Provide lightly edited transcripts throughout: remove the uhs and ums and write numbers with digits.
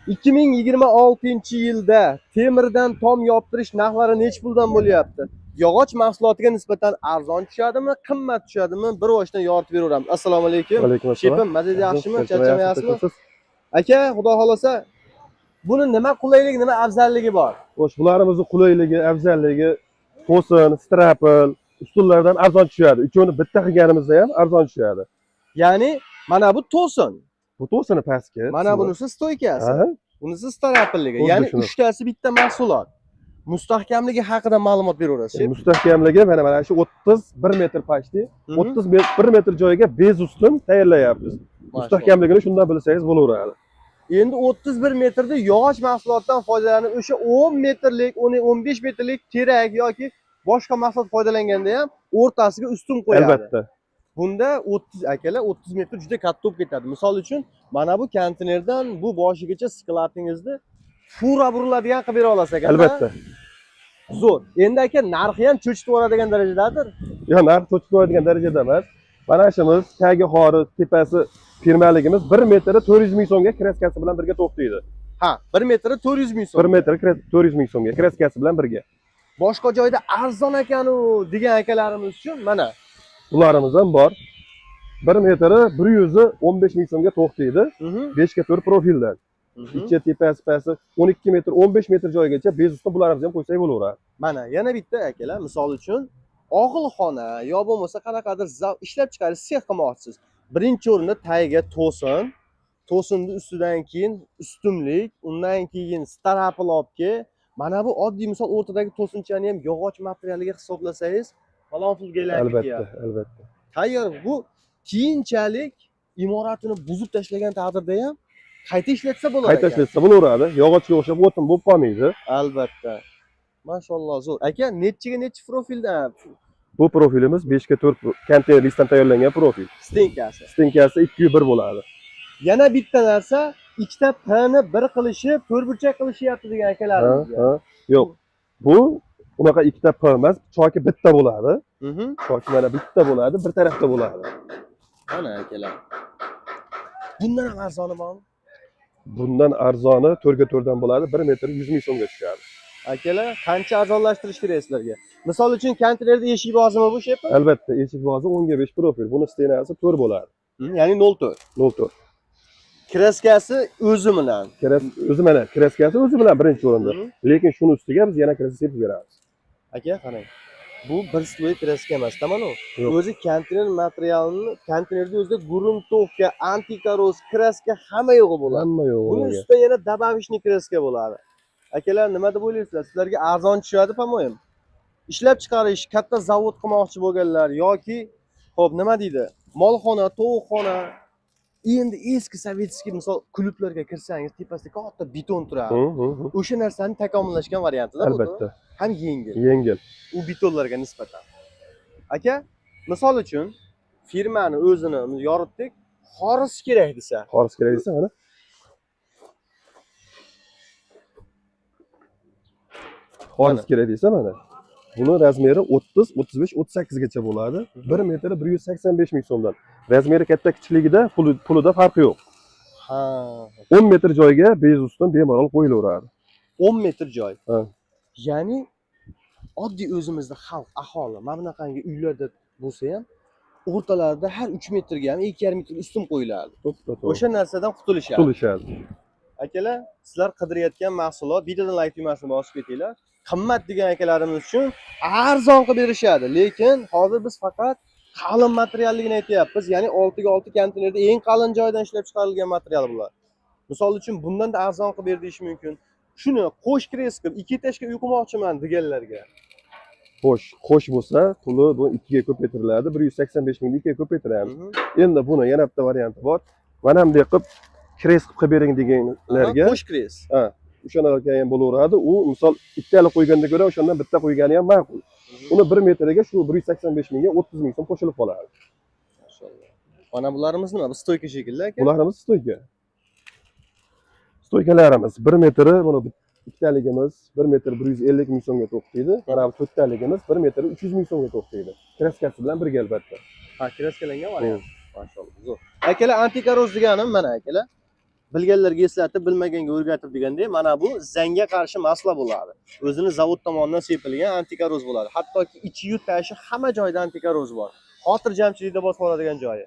2026-yilda temirdan tom yoptirish narxlari nechi puldan bo'lyapti? Yog'och mahsulotiga nisbatan arzon tushadimi, qimmat tushadimi? Bir boshdan yoritib beraveramiz. Assalomu alaykum. Alaykum assalom. Shepim, mazangiz yaxshimi? Charchamayapsizmi? Aka, xudo xolasa, buni nima qulayligi, nima afzalligi bor? Xo'sh, bularimizni qulayligi, afzalligi to'sin, strapel, ustunlardan arzon tushadi. Uchovini bitta qilganimizda ham arzon tushadi. Ya'ni mana bu to'sin, Bu to'sini pastki. mana qismi. bunisi stoykasi, Ha, bunisi strapelligi. Xuddi Ya'ni shuni. uchtasi bitta mahsulot. Mustahkamligi haqida ma'lumot beraverasiz. Shep. Mustahkamligi mana shu 31 metr pastki, 31 metr joyga bez ustun tayyorlayapmiz. Mustahkamligini shundan bilsangiz bo'laveradi. Endi 31 metrda yog'och mahsulotdan foydalanib, o'sha 10 metrlik, 10-15 metrlik terak yoki boshqa mahsulot foydalanganda ham o'rtasiga ustun qo'yadi. Albatta. Bunda 30 akalar 30 metr juda katta bo'lib ketadi. Misol uchun, mana bu konteynerdan bu boshigacha skladingizni fura buriladigan qilib bera olasiz aka. Albatta. Zo'r. Endi aka narxi ham cho'chitib yuboradigan darajadadir. Yo, narx cho'chitib yuboradigan darajada emas. Mana shimiz tagi xori, tepasi firmaligimiz 1 metri 400 ming so'mga kraskasi bilan birga to'xtaydi. Ha, 1 metri 400 ming so'm. 1 metri 400 ming so'mga kraskasi bilan birga. Boshqa joyda arzon ekan u degan akalarimiz uchun mana Bularimiz ham bor. 1 metri 115 ming so'mga to'xtaydi. 5 ga 4 profildan. Ichi tepasi pasti 12 metr, 15 metr joygacha bez ustun bularimizni ham qo'ysak bo'laveradi. Mana yana bitta akalar, misol uchun og'ilxona yo bo'lmasa qanaqadir zal ishlab chiqarish sex qilmoqchisiz. Birinchi o'rinda tagiga to'sin, to'sinni ustidan keyin ustunlik, undan keyin strapel olib kel. Mana bu oddiy misol o'rtadagi to'sinchani ham yog'och materialiga hisoblasangiz, falon pulga aylanib Albatta, ketyapti. albatta. Tayyor bu keyinchalik imoratini buzib tashlagan taqdirda ham qayta ishlatsa bo'ladi. Qayta ekan. ishlatsa bo'laveradi. Yog'ochga o'xshab o'tin bo'lib qolmaydi. Albatta. Mashalloh, zo'r. Aka, nechiga nechi profildan Bu profilimiz 5 ga 4 konteyner listdan tayyorlangan profil. стенка si? Стенка si 2 1 bo'ladi. Yana bitta narsa, ikkita P ni bir qilishib, to'rtburchak qilishyapti degan Ha, akalarimizga. ha. Yo'q. Bu unaqa ikkita P emas, choki bitta bo'ladi. Choki mana bitta bo'ladi, bir tarafda bo'ladi. Mana akalar. Bundan ham arzoni bormi? Bundan arzoni 4 ga 4 dan bo'ladi, 1 metr 100 ming so'mga tushadi. Akalar, qancha arzonlashtirish kerak sizlarga? Misol uchun konteynerda eshik bozimi bu shepa? Albatta, eshik bozi 10 ga 5 profil. Buni стена si 4 bo'ladi. Ya'ni 0.4. 0.4. Краска si o'zi bilan. O'zi mana краска si o'zi bilan birinchi o'rinda. Lekin shuni ustiga biz yana краска sepib beramiz. Aka, qarang. Bu bir слой краска emas, tamam u. Yo'q. O'zi konteyner materialini, konteynerda o'zida грунтовка, антикорроз, краска hamma yo'g'i bo'ladi. Hamma yo'q. Buni unga. ustidan yana добавочный краска bo'ladi. Akalar, nima deb o'ylaysizlar? Sizlarga arzon tushadi, по-моему. Ishlab chiqarish, katta zavod qilmoqchi bo'lganlar yoki xo'p, nima deydi? Molxona, tovuqxona. Endi eski советский misol klublarga kirsangiz, tepasida katta beton turadi. Hı, hı, hı. O'sha narsani takomillashgan variantida bu. Albatta. Ham yengil. Yengil. U betonlarga nisbatan. Aka, misol uchun firmani o'zini yoritdik, xoris kerak desa, Xoris kerak desa mana. Xoris Mana. kerak desa mana. Buni размер i 30, 35, 38 gacha bo'ladi. 1 metri 185 ming so'mdan. Размер i katta kichikligida pulida farqi yo'q. Ha, 10 metr joyga bez ustun bemalol qo'yilaveradi. 10 metr joy. Ha. Ya'ni oddiy o'zimizda xalq, aholi mana bunaqangi uylarda bo'lsa ham o'rtalarida har 3 metrga ham 2,5 metr ustun qo'yiladi. To'ppa-to'g'ri. O'sha narsadan qutulishadi. Qutulishadi. Akalar, sizlar qidirayotgan mahsulot bittadan layk tugmasini bosib ketinglar. Qimmat degan akalarimiz uchun arzon qilib berishadi. Lekin hozir biz faqat qalin materialligini aytyapmiz. Ya'ni 6 ga 6 konteynerda eng qalin joydan ishlab chiqarilgan material bular. Misol uchun bundan da arzon qilib ber deyish mumkin. Shuni qo'sh крест qilib ikki этаж ga uy qilmoqchiman deganlarga. Xo'sh, qo'sh bo'lsa, puli bu 2 ga ko'paytiriladi. 185 mingni 2 ga ko'paytiramiz. Endi buni yana bitta varianti bor. Mana bunday qilib крест qilib bering deganlarga Qo'sh крест. O'shalarga ham bo'laveradi. U misol ikkitali qo'yganda ko'ra o'shandan bitta qo'ygani ham ma'qul. Uni 1 metriga shu 185 mingga 30 ming so'm qo'shilib qoladi. Mashalloh. Mana bularimiz nima? Bu стойка shekilli aka. Bularimiz стойка. Стойка larimiz 1 metri buni ikkitaligimiz 1 metr 150 ming so'mga to'xtaydi. Mana bu to'rttaligimiz 1 metr 300 ming so'mga to'xtaydi. Краска si bilan birga albatta. Ha, краска langan variant. Mashalloh, zo'r. Akalar, антикорроз deganim mana akalar. Bilganlarga eslatib, bilmaganga o'rgatib degandek, mana bu zangga qarshi masla bo'ladi. O'zini zavod tomonidan sepilgan антикорроз bo'ladi. Hattoki ichi-yu tashi hamma joyda антикорроз bor. Xotirjamchilikda bosib oladigan joyi.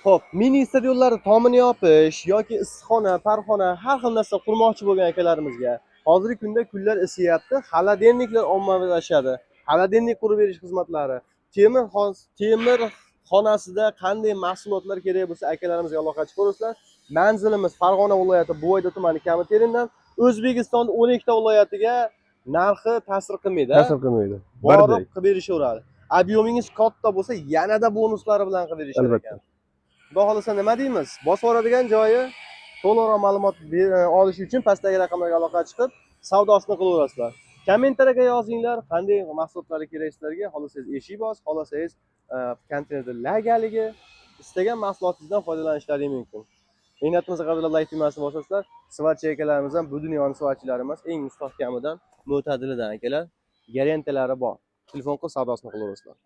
Xo'p, mini stadionlarni tomini yopish yoki issiqxona, parxona, har xil narsa qurmoqchi bo'lgan akalarimizga hozirgi kunda kunlar isiyapti, холодильник lar ommaviylashadi. Холодильник qurib berish xizmatlari, temir xonasida qanday mahsulotlar kerak bo'lsa, akalarimizga aloqa chiqaverasizlar. Manzilimiz Farg'ona viloyati Buvayda tumani Kamiteringdan. O'zbekistonning 12 ta viloyatiga narxi ta'sir qilmaydi. Ta'sir qilmaydi. Borib Birdek. Qilib berishaveradi. Объем ingiz katta bo'lsa, yanada bonuslari bilan qilib berishar Albatta. ekan. Xudo xohlasa, nima deymiz? Bosib yuboradigan joyi, to'liqroq ma'lumot olish uchun pastdagi raqamlarga aloqa chiqib, savdosini qilaverasizlar. Kommentariyaga yozinglar, qanday mahsulotlari kerak sizlarga. Xohlasangiz eshik boz, xohlasangiz konteynerda lagaligi, istagan mahsulotingizdan foydalanishlaring mumkin. Mehnatimizni qadrlab, layk tugmasini bosasizlar. Сварщик akalarimiz ham bu dunyoni сварщик lari emas, eng mustahkamidan, mo'tadilidan akalar. Garantiyalari bor. Telefon qilib savdosini qilaverasizlar.